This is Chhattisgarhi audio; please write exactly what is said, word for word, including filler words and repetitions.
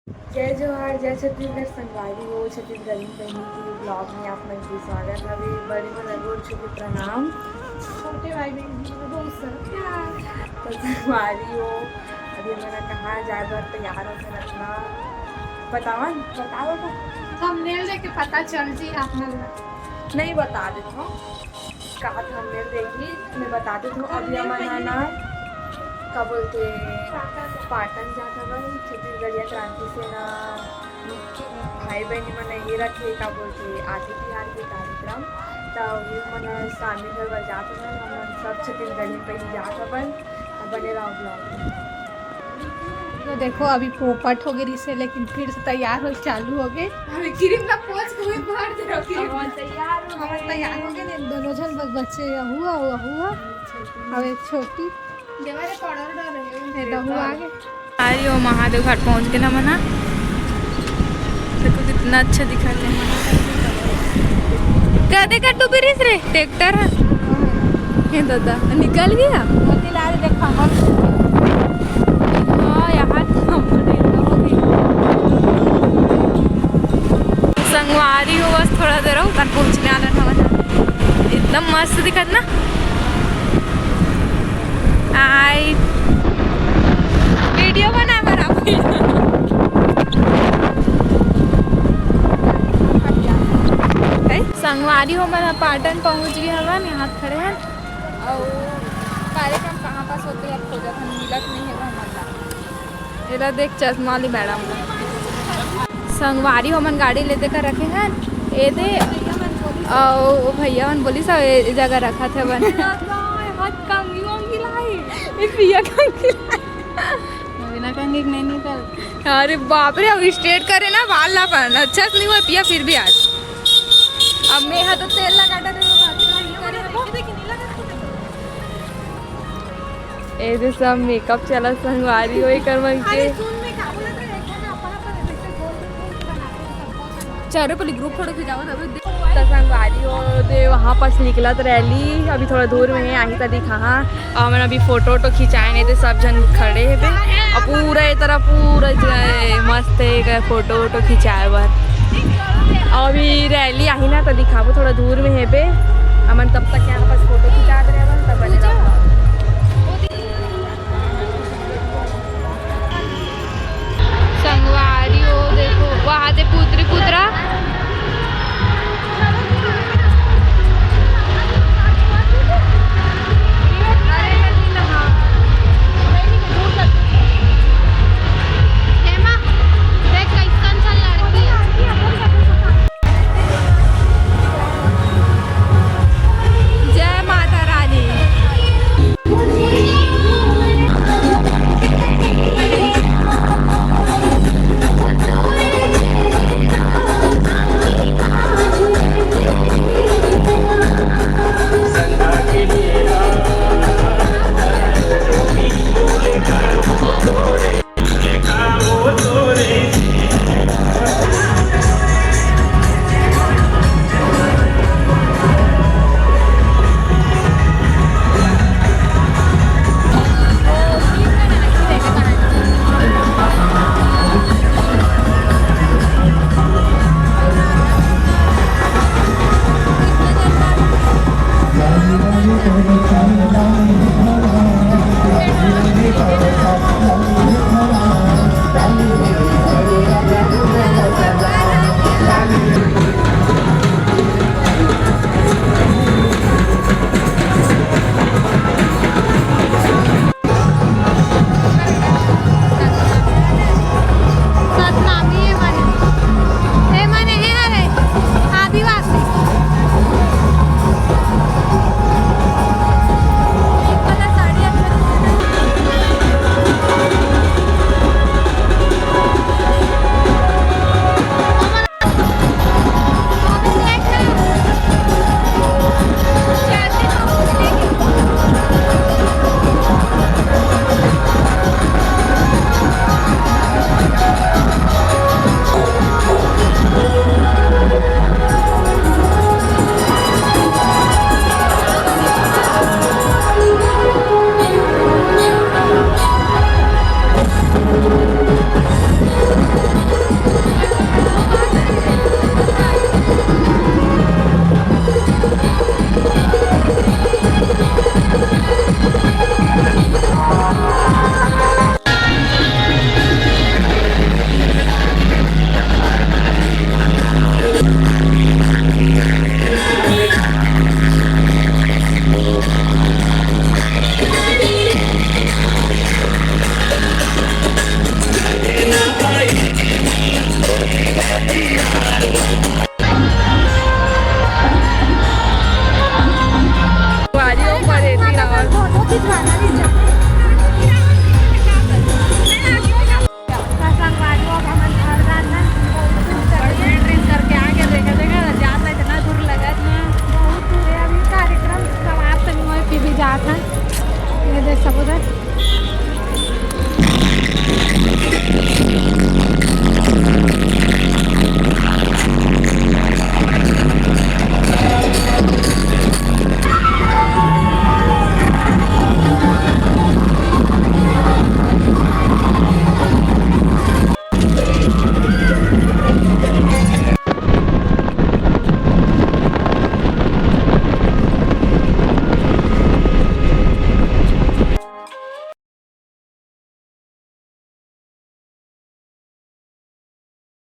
जय जोहार, जय छत्तीसगढ़ संगवारी हो। छत्तीसगढ़ी बहिनी के vlog में आप मन के स्वागत हवे। बड़े मन ल गोड़ छू के प्रणाम। छोटे भाई बहिनी मन ल बहुत सारा प्यार। तो संगवारी हो, अभी हमन कहाँ जाए बर तैयार होके रखना, बतावन, बताओ तो। Thumbnail देख के पता चल जी आप मन ला। नहीं, बता देत हूँ, कहा thumbnail देखी, मैं बता देत हूँ। अभी हमन ह ना, का बोलते, पाटन जात हवन, छत्तीसगढ़िया क्रांति सेना भाई बहिनी मन ये रखे, का बोलते, आदि तिहार के कार्यक्रम, त उही मन शामिल होए बर जात हवन। हमन सब छत्तीसगढ़ी बहिनी जात हवन। अब बने रहो vlog में। तो देखो, अभी पोपट हो गई से, लेकिन फिर से तैयार हो चालू हो गए। अभी क्रीम का पोंछ के भी भर दे रहो, क्रीम। अब तैयार हो हम गए। तैयार हो गए, नहीं, दोनों जन बस बच्चे, हुआ, हुआ, हुआ। अब एक छोटी। देवा रे, पाउडर डाल रहे हो। ये डहुआ आ गए। अरे, वो महादेव घाट पहुंच गए ना मना। देखो कितना अच्छा दिखा थे। कदे का डूबी रहिस रे ट्रैक्टर ह? हे दादा, निकल गया। मोतीलाल देखा हम। हाँ, यहाँ तो हम संगवारी हो, बस थोड़ा देर हो, तन पहुंचने वाला था। एकदम मस्त दिखत ना। आई वीडियो बना बर आप। संगवारी हो, मन पाटन पहुंच गए हवन, यहाँ खड़े हैं। और कार्यक्रम कहाँ पास होते हैं, खोजत हन, मिलत नहीं है हमन ला। एला देख, चश्मा वाली मैडम ला। संगवारी हो, मन गाड़ी लेते कर रखे हैं, ए दे। और वो भैया मन बोली सब ए जगह रखा थे बन। हाथ कंगी वंगी लाई। ए पिया कंगी लाई। बिना कंगी के नहीं निकल। अरे बाप रे, अब स्ट्रेट करे ना बाल ला, पर अच्छा से नहीं हुआ पिया, फिर भी आज। अब मैं हा तो तेल लगा डरे। ए दे सब मेकअप चला संगवारी हो एकर मन के। चारों पहले ग्रुप फोटो खिंचाओ ना। तो संगवारी हो दे वहाँ पास निकलत रैली, अभी थोड़ा दूर में है, आही त दिखाहा। और हमन अभी फोटो वोटो खिंचाए नहीं थे, सब जन खड़े है बे। और पूरा ये तरह पूरा ज-, मस्त है एक फोटो वोटो खिंचाए बर। और अभी रैली आही ना तो दिखाबो, थोड़ा दूर में है बे। हमन तब तक यहाँ पास फोटो खिंचा दे रहे हैं, तब बने रहो।